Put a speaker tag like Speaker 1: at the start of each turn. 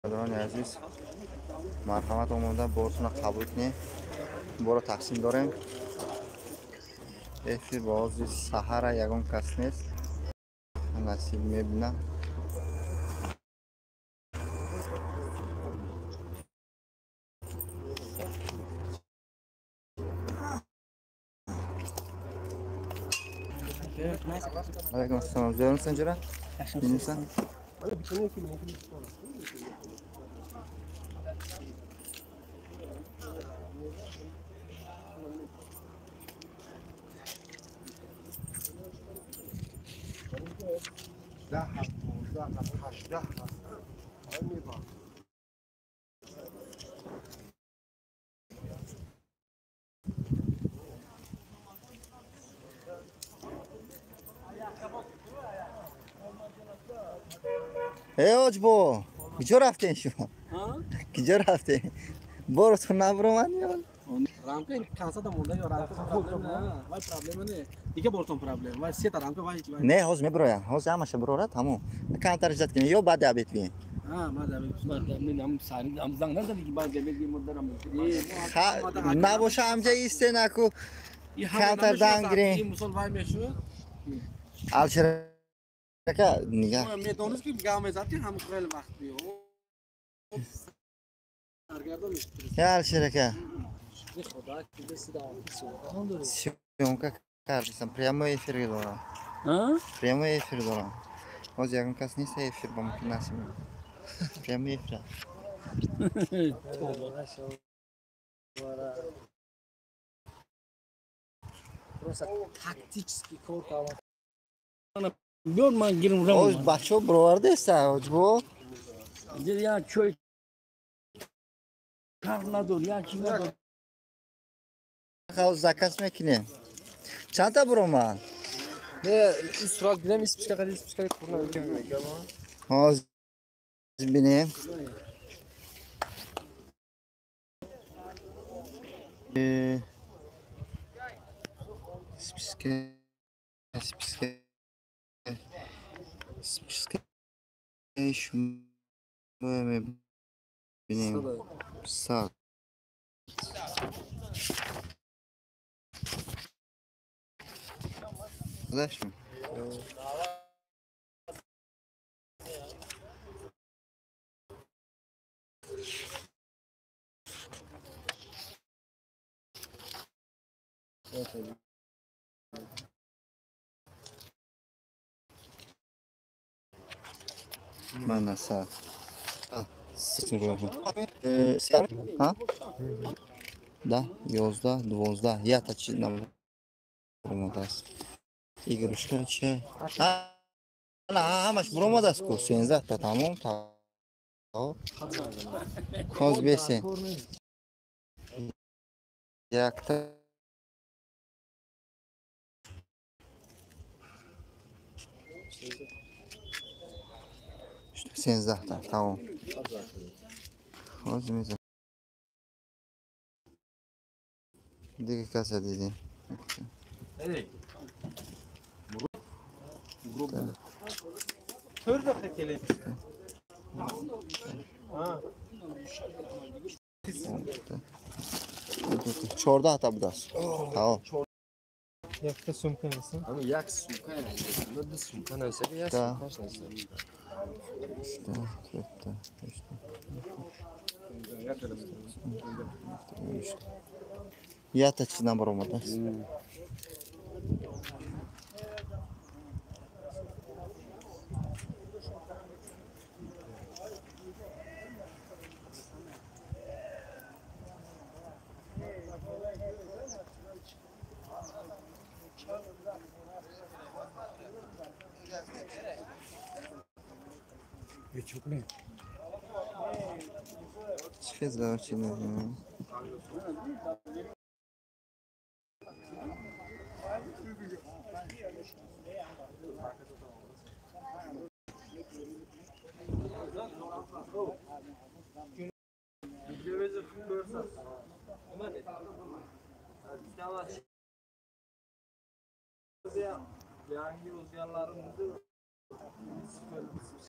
Speaker 1: Бародарони азиз, марҳамат, омода бортона қабул кунед. Боро тақсим дорем. Эфир ба ҳозир саҳара, ягон кас нест, насиб мебинам. Алайкум ассалом. Зӯрмисан, ҷура? Минисан? Эй, оҷбо, куҷо рафтем шумо? Куҷо рафтем? Боротон набуромад ё?
Speaker 2: Рамка кансада монда ё рамка проблема, вай проблема не. Дига бортон проблема. Вай сета рамка вай.
Speaker 1: Не, ҳозир мебироям. Ҳозир ҳамаша бирорад, тамом. Камтар иждат кунем ё баъди обед бием?
Speaker 2: Баъди обед.
Speaker 3: Ам сари ам занг назади ки баъди обед бием модарам.
Speaker 1: Набоша, ҳамҷа исте наку. Камтар дан гирем.
Speaker 2: Мисол вай мешуд.
Speaker 1: Алшерака нигаҳ.
Speaker 2: Медонист ки гав мезад ки ҳам хеле вақт биё. Саргардон мешуд.
Speaker 1: Алшерака. Съёмка кардисам, прямой эфир дорам. Прямой эфир дорам. Ҳозир ягон кас нест, эфир ба мумкин насиб. Прямой эфир.
Speaker 2: Просто тактически кор кардам.
Speaker 3: Биёр, ман гирм рам.
Speaker 1: Оз бачаҳо бировардаеста, оҷбо?
Speaker 3: Я чой кар надор, я чи надор.
Speaker 1: Заказ мекунем. Чандта буромад?
Speaker 4: Не, сурат бинем, исписка қади, исписка курна.
Speaker 1: Ҳозир бинем. Списка, списка, списка шумо мебинем. Сад. Зашми. Мана сад. Да, 11, 12, ята чи набуромадааст. Игрушка чи? На, ҳамаш буромадааст ку, 13 та тамом. Ҳоз бесен. Якта 13 та тамом. Ҳозир мезанам. Дига каса дидем. 14 та будааст. Тамом.
Speaker 4: Якта сумка нест?
Speaker 5: Як сумка нест. Ду сумка нест, як сумка нест.
Speaker 1: Сета, ҳашта. Ята чиз набаромадааст. Чӣ хел чи назанам?